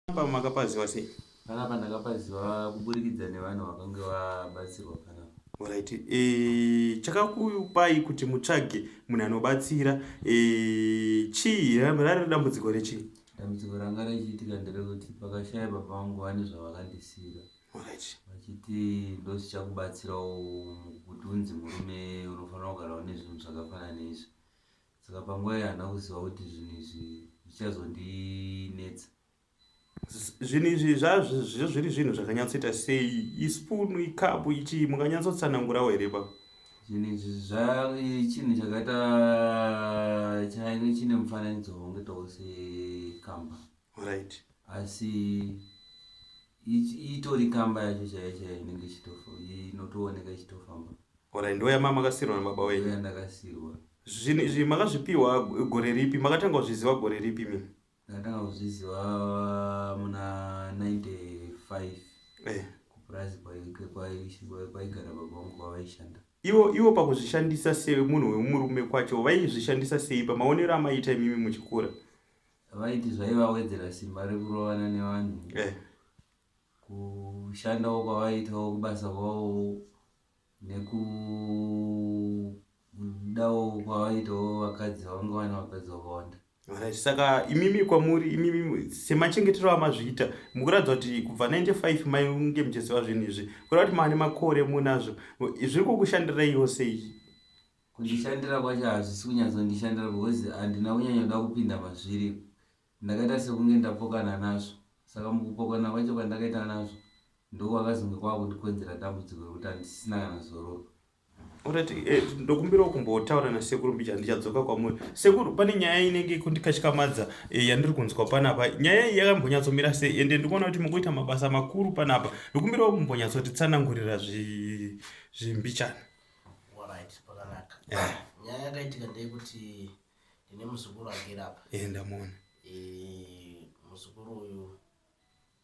Panapa makapaziva sei? Panapa ndakapaziva kuburikidza nevanhu vakange vabatsirwa panapa. Alright. E, chakakupai kuti mutsvage munhu anobatsira e, chii rari dambudziko rechii? Dambudziko ranga richiitika nderekuti pakashaya baba vangu vane zvavakandisiira. Alright. Vachiti ndozvichakubatsirawo kuti unzi murume unofanira kugara une zvinhu zvakafanana neizvi. Saka panguva iyo handina kuziva kuti zvinhu izvi zvichazondinetsa. Zvinhu izvi zvazvo zviri zvinhu zvakanyatsoita sei? Ispoon, ikapu, ichii munganyatsotsanangurawo here ipapo? Zvinhu izvi zva chinhu chakaita chainge chine mufananidzo waungaitawo sekamba. Right. Asi itori kamba yacho chaiyo chaiyo inenge inotooneka ichitofamba. Alright, ndo yama makasirwa nababa wenyu? Ndo yandakasirwa. Zvinhu izvi makazvipiwa gore ripi? Makatanga kuzviziva gore ripi mimi? Ndakatanga kuzviziva muna 95 eh. kupurazi kwaigara baba vangu kwavaishanda. Ivo ivo pakuzvishandisa semunhu wemurume kwacho vaizvishandisa sei pamaonero amaiita imimi muchikura? Vaiti zvaivawedzera simba rekurovana nevanhu. Eh. Kushandawo kwavaiitawo kubasa kwavo nekudawo kwavaitawo vakadzi vanga vane vakadzi vakawanda. Alright, saka imimi kwamuri imimi semachengetero amazviita mukuratidza kuti kubva 95 mainge muchiziva zvinhu izvi kureva kuti maane makore munazvo zviri kukushandiraiwo sei? Kundishandira kwacho hazvisi kunyatsondishandira because handina kunyanyoda kupinda mazviri ndakaita sekunge ndapokana nazvo saka mukupokana kwacho kwandakaita nazvo ndokwakazonge kwakundikonzera dambudziko rekuti handisisina kana zororo. Alright, eh, ndokumbirawo kumbotaura nasekuru mbicha ndichadzoka kwamuri. Sekuru, pane nyaya inenge ikundikatyamadza eh, yandiri kunzwa panapa. Nyaya iyi yakambonyatsomira sei? Ende ndikuona kuti mukuita mabasa makuru panapa. Ndokumbirawo kumbonyatsotitsanangurira zvimbichana. Alright, pakanaka. Yeah. Nyaya yakaitika ndeyekuti ndine muzukuru agere apa. Eh, ndamuona. Eh, muzukuru uyu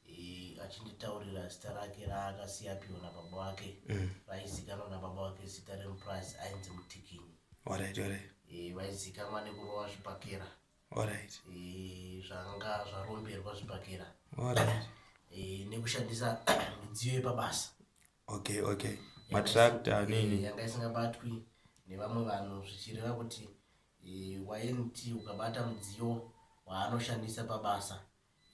eh, achinditaurira zita rake raakasiya apiwa nababa wake mm. raizikanwa nababa wake zita remupurazi ainzi Mutikinyi. Alright, alright. Eh, vaizikanwa nekurova zvibhakera. Alright. Eh, zvanga zvaromberwa zvibhakera. Alright. Eh, nekushandisa midziyo yepabasa. Okay, okay. Matractor nini? Yanga isingabatwi nevamwe vanhu zvichireva kuti e, wainti ukabata mudziyo waanoshandisa pabasa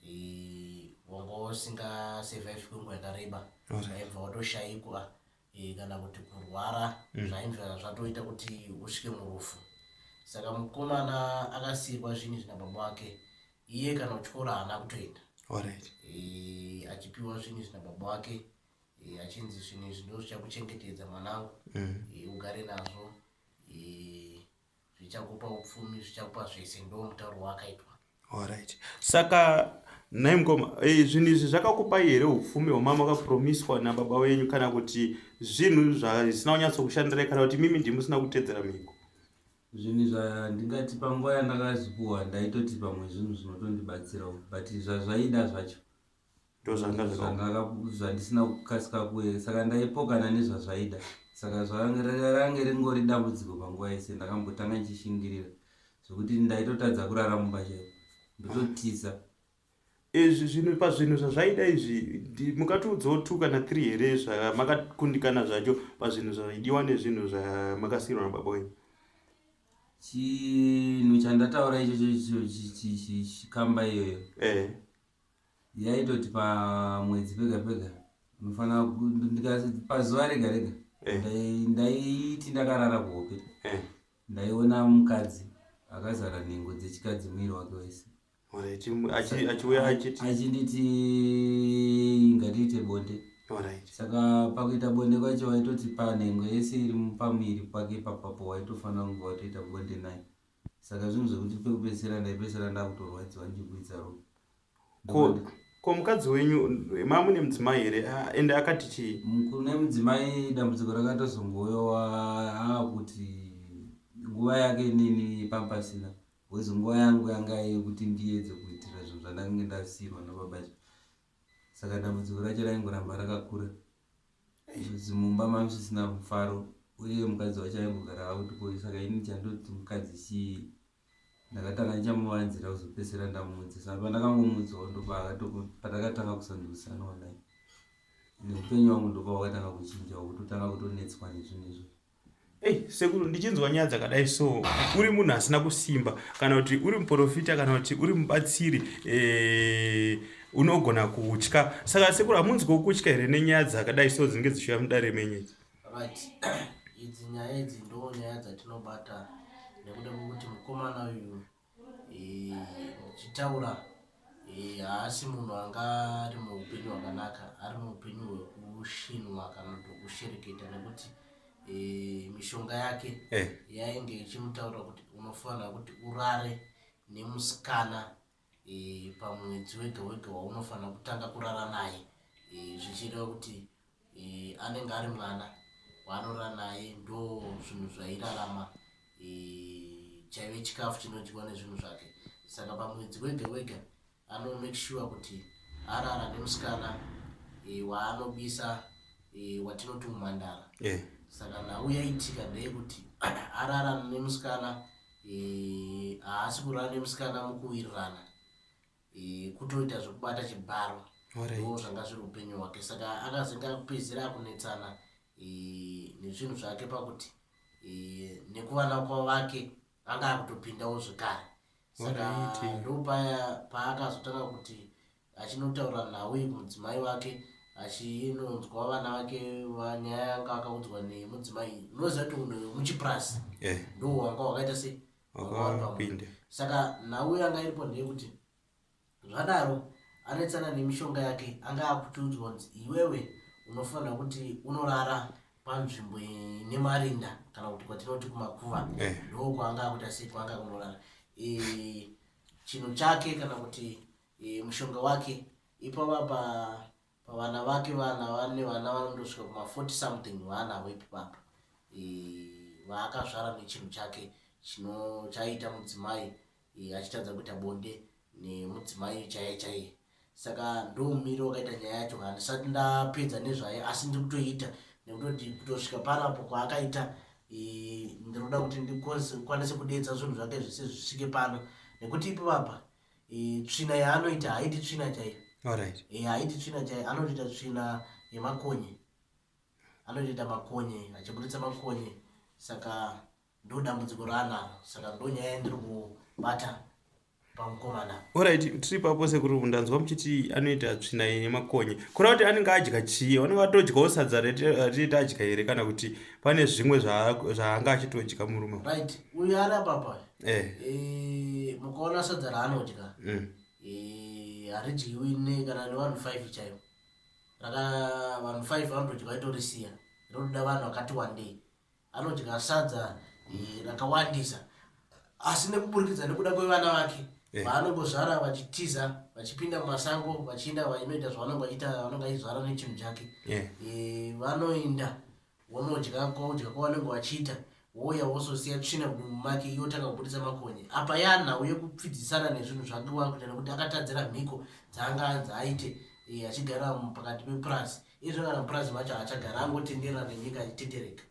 e, wanga usingasurvive kwenguva yakareba waibva watoshaikwa e, kana kuti kurwara zvaibva zvatoita kuti usvike murufu. Saka mukomana akasiirwa zvinhu izvi nababa wake iye kana kuchikoro haana kutoenda. Alright. E, achipiwa zvinhu izvi nababa wake e, achinzi zvinhu izvi ndo zvichakuchengetedza mwanangu e, ugare nazvo e, zvichakupa upfumi zvichakupa zvese ndo mutauro waakaitwa. Alright. Saka nhai mukoma eh, zvinhu izvi zvakakupai here upfumi hwamama makapromiswa nababa wenyu kana kuti zvinhu zvisina kunyatsokushandirai kana kuti mimi ndimusina kutedzera mhiko? Zvinhu zvandingati panguva yandakazvipuwa ndaitoti pamwe zvinhu zvinotondibatsirawo but zvazvaida zvacho ndozvanga zvandisina kukasika kuye saka ndaipokana nezvazvaida saka zvarange ringori dambudziko panguva yese ndakambotanga ndichishingirira zvekuti ndaitotadza kurara mumba chaipo ndototiza. Izvi zvinhu pazvinhu zvazvaida izvi mukatiudzawo 2 kana 3 here zvamakakundikana zvacho pazvinhu zvaidiwa nezvinhu zvamakasiirwa nababa wenyu? Chinhu chandataura ichocho chikamba iyoyo eh. Yaitoti pamwedzi pega pega unofanira pazuva rega rega eh. ndaiti ndakarara kuhope eh. Ndaiona mukadzi akazara nhengo dzechikadzi mwiri wake wese. Achiuya achiti achinditi ngatiite bonde. Alright. Saka pakuita bonde kwacho waitoti panhengo yese iri pamuviri pake ipapapo waitofanira kunge watoita bonde naye. Saka zvinhu zvekuti pekupedzisira ndaipedzisira ndakutorwadziwa ndichiburitsa ropa. Ko, ko mukadzi wenyu mamune mudzimai here ah, ende akati chii? Kune mudzimai dambudziko rakatozongouyawo aakuti nguva yake inini pampasina because nguva yangu yanga yekuti ndiedze kuitira zvinhu zvandakange ndasiirwa nababa izvi saka dambudziko racho raingoramba rakakura mumba mamusisina mufaro uye mukadzi wacho aingogara akuti ko saka ini chandoti mukadzi chii. Ndakatanga ndichamuvanzira kuzopedzisira ndamuudza. Saka pandakangomuudzawo ndopatakatanga kusanzwisisanawo naye. Neupenyu wangu ndopawakatanga kuchinja kutotanga kutonetswa nezvinhu izvozvo. Ei, sekuru ndichinzwa nyaya dzakadai so uri munhu asina kusimba kana kuti uri muprofita kana kuti uri mubatsiri eh, unogona kutya saka sekuru hamunzwiwo kutya here nenyaya dzakadai so dzinenge dzichiuya mudare menyu idzi right idzi nyaya idzi ndo nyaya dzatinobata nekuda kwekuti mukomana uyu eh, ndichitaura eh, haasi munhu anga ari muupenyu hwakanaka ari muupenyu hwekushinwa kana kuti hwekushereketa nekuti eh, mishonga yake yainge ichimutaura kuti unofanira kuti urare nemusikana pamwedzi wega wega waunofanira kutanga kurara naye zvichireva kuti e, anenge ari mwana waanorara naye ndo zvinhu zvairarama e, chaive chikafu chinodyiwa nezvinhu zvake saka pamwedzi wega wega anomake sure kuti arara nemusikana e, waanobisa e, watinoti umhandara yeah. Saka nhau yaitika ndeyekuti arara nemusikana haasi kurara nemusikana mukuwirirana e, kutoita zvekubata chibharo ndo zvanga zviri upenyu hwake saka akazenge akupedzisira akunetsana e, nezvinhu zvake pakuti e, nekuvana kwavake anga akutopindawo zvekare saka ndopaya paakazotanga kuti achinotaura nhau iyi kumudzimai wake achinonzwa vana vake nyaya yanga akaudzwa nemudzimai unoziva kuti unhu wemuchipurasi eh. ndo wanga wakaita sei wakapinda saka nhau yanga iripo ndeyekuti zvadaro anetsana nemishonga yake anga akutiudzwa kunzi iwewe unofanira kuti unorara panzvimbo ine marinda kana kuti kwatinoti kumakuva eh. ndo kwaanga akuita sei kwaanga kunorara e, chinhu chake kana kuti e, mushonga wake ipava pa pavana vake vana vane vana vanondosvika kuma 40 something vaanavo ipipapa e, vaakazvara nechinhu chake chino chaiita mudzimai e, achitadza kuita bonde nemudzimai chaiye chaiye saka ndomumiro wakaita nyaya yacho handisati ndapedza nezvayo asi ndiri kutoita nekutoti kutosvika panapo kwaakaita e, ndinoda kuti ndikwanise kudeedza zvinhu zvake zvese zvisvike pano nekuti ipipapa e, tsvina yaanoita haiti tsvina chaiyo right. e, haiti tsvina chaiyo anotoita tsvina yemakonye anotoita makonye achiburitsa makonye saka ndo dambudziko raanaro saka ndo nyaya yandiri kubata pamukomana orit tiri papo sekuru ndanzwa muchiti anoita tsvina yemakonye kureva kuti anenge adya chii vanenge vatodyawo sadza ratiita adya here kana kuti pane zvimwe zvaanga achitodya murume right uyu ari apapa eh. E, mukaona sadza raanodya mm. e, haridyiwi ne kana nevanhu 5 chaivo raka vanhu 5 vanotodya vaitorisiya rinotoda vanhu vakati wandei anodya sadza e, rakawandisa asi nekuburikidza nekuda kwevana vake eh. vaanongozvara vachitiza vachipinda mumasango vachiinda vainoita zvavanonge vachiita vanonge vachizvara nechinhu chake eh. vanoinda Wonodya kudya kwavanenge vachiita wouya wozosiya tsvina mudumbu make iye otanga kubudisa makonye. Apa yanhau yekupfidzisana nezvinhu zvake wakuita nekuti akatadzira mhiko dzaanga anzi aite eh, achigara pakati pepurazi. Izvo kana mupurazi macho haachagara angotenderera nenyika achitetereka.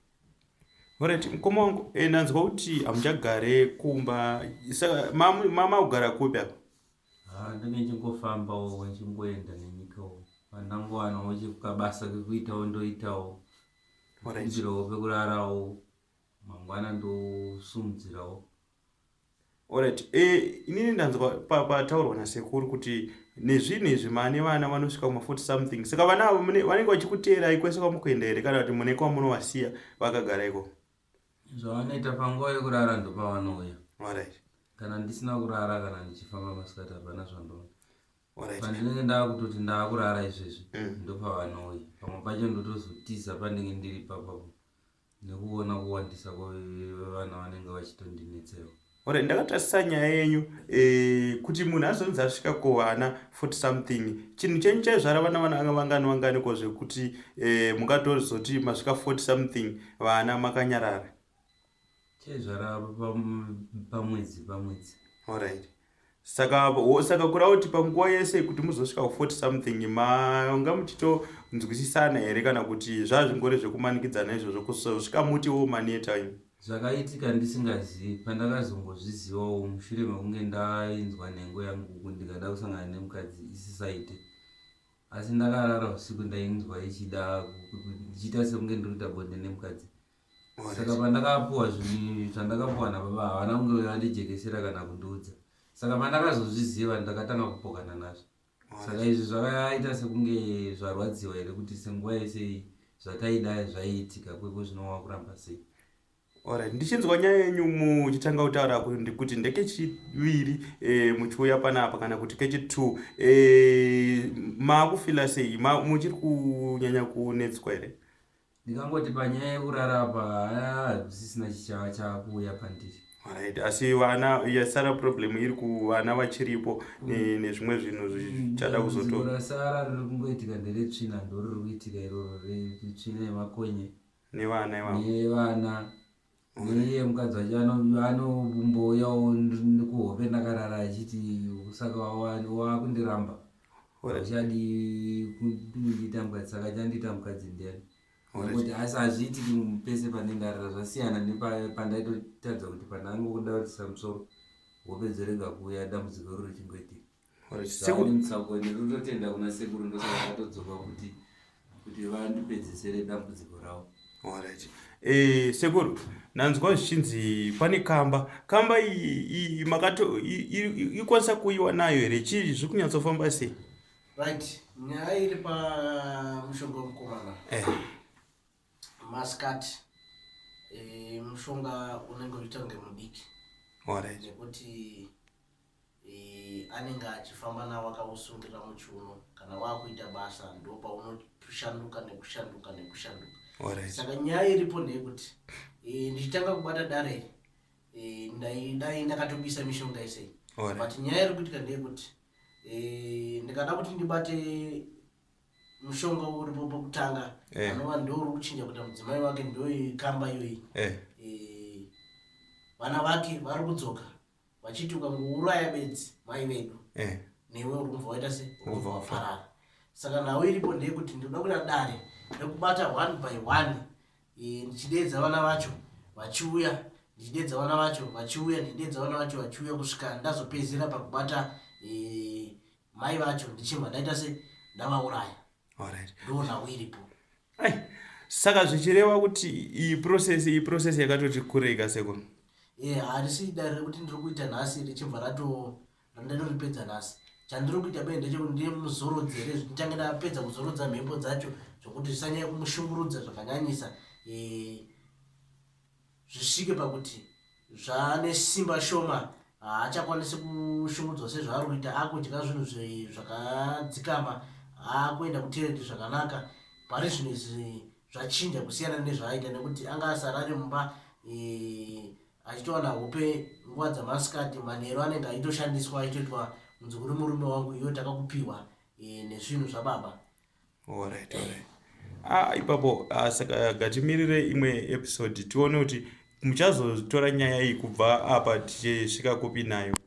Alright, mukoma wangu eh, ndanzwa kuti hamuchagare kumba saka mama kugara kupi apa? Ah, ndinenge ndichingofambawo ndichingoenda nenyikawo pandangowanawo chikabasa kekuitawo ndoitawo nzirawo pekurarawo mangwana ndosumudzirawo Alright, eh, inini ndanzwa pataurwa nasekuru kuti nezvinhu izvi mane vana vanosvika kuma 40 something saka vana avo vanenge vachikuteerai kwese kwamukuenda here kana kuti mune kwamunovasiya vakagara ikoko zvavanoita panguva yekurara ndopavanouya Alright. Kana ndisina kurara kana ndichifamba masikati hapana zvandoona. Pandinenge ndakutoti ndakurara izvezvi mm. ndopavanouya. Pamwe pacho ndotozotiza pandinge ndiri papapo nekuona kuwandisa kwevana vanenge vachitondinetsewo. Alright, ndakatarisa nyaya yenyu eh, kuti munhu azonzi asvika kuvana 40 something chinhu chenyu chaizvara vana vana vangani vangani ko zvekuti eh, mungatozoti masvika 40 something vana makanyarara Chaizvara pamwedzi pamwedzi. Alright. Saka saka kureva kuti panguva yese kuti muzosvika ku 40 something manga muchitonzwisisana here kana kuti zvazvingori zvekumanikidzana izvozvo kusvika muti wo maneta imi? Zvakaitika ndisingazivi pandakazongozvizivawo mushure mekunge ndainzwa nhengo yangu uku ndikada kusangana nemukadzi isisaite asi ndakarara usiku ndainzwa ichida ndichiita sekunge ndiri kuita bonde nemukadzi saka pandakapuwa zvinhu zvandakapuwa nababa havana kunge vandijekesera kana kundiudza saka pandakazozviziva ndakatanga kupokana nazvo saka izvi zvakaita sekunge zvarwadziwa here kuti senguva yese iyi zvataida zvaiitika kweko zvino wakuramba sei Alright, ndichinzwa nyaya yenyu muchitanga kutaura kuti ndekechiviri e, muchiuya panapa kana kuti kechi2 e, maakufila sei muchiri kunyanya kunetswa here ndikangoti panyaya yekurara apa hakusisina chichava chakuuya pandiri Alright, asi vana yasara problem iri kuvana vachiripo mm. nezvimwe zvinhu zvichada mm, kuzoto rasara riri kungoitika nderetsvina ndoriri kuitika iroro retsvina yemakonye nevana ivavo nevana neiye mukadzi wacho anombouyawo kuhope ndakarara achiti saka wakundiramba uchadi kundiita mukadzi saka chandiita mukadzi ndiyani nekuti asi hazviitiki pese pane ndarara zvasiyana nepandaitotadza kuti pandangokuda kutisa musoro hope dzorega kuuya dambudziko iro richingoitika Mutsauko ndinototenda kuna sekuru ndosaka vatodzoka kuti kuti vandipedzesere dambudziko ravo. Alright. Eh, sekuru ndanzwa zvichinzi pane kamba kamba iyi makato ikwanisa kuiwa nayo here chii zviri kunyatsofamba sei right nyaya iri pamushonga wemukomana eh. masikati eh, mushonga unenge uchiita kunge mudiki nekuti e, anenge achifamba nawo akausungira muchiuno kana wakuita basa ndopaunoshanduka nekushanduka nekushanduka right. Saka nyaya iripo ndeyekuti e, ndichitanga kubata dare e, ndaidai ndakatobisa mishonga isei right. But nyaya iri kuitika ndeyekuti e, ndikada kuti ndibate mushonga uripo pokutanga eh. anova eh. ndouri kuchinja kuita mudzimai wake ndoikamba iyoyi eh. e, vana vake vari kudzoka vachiti ukangouraya bedzi mai vedu eh. newe uri kubva waita se uri kubva waparara saka nhau iripo ndeyekuti ndinoda kuita dare rekubata one by one e, ndichideedza vana vacho vachiuya ndichideedza vana vacho vachiuya ndichideedza vana vacho vachiuya kusvika ndazopedzera pakubata e, mai vacho ndichibva ndaita se ndavauraya Alright. Ndonhau iripo. Ai, saka zvichireva kuti iyi process iyi process yakatoti kurei kasekuru? Eh, harisi dare rekuti ndiri kuita nhasi richibva rato randatoripedza nhasi. Chandiri kuita bee ndechekuti ndimuzorodze here ndichange ndapedza kuzorodza mhepo dzacho zvokuti zvisanyanya kumushungurudza zvakanyanyisa. Eh, zvisvike pakuti zvaane simba shoma haachakwanisi kushungurudzwa sezvaari kuita akudya zvinhu zvakadzikama akuenda kutereti zvakanaka pari zvino izvi zvachinja kusiyana nezvaaita nekuti anga asara ari mumba e, achitowana hope nguva dzamasikati manheru anenge achitoshandiswa achitoitwa munzukuru murume wangu iyo takakupiwa e, nezvinhu zvababa Alright, alright. Ah, ipapo ah, saka gatimirire imwe episode tione kuti muchazotora nyaya iyi kubva apa tichisvika kupi nayo.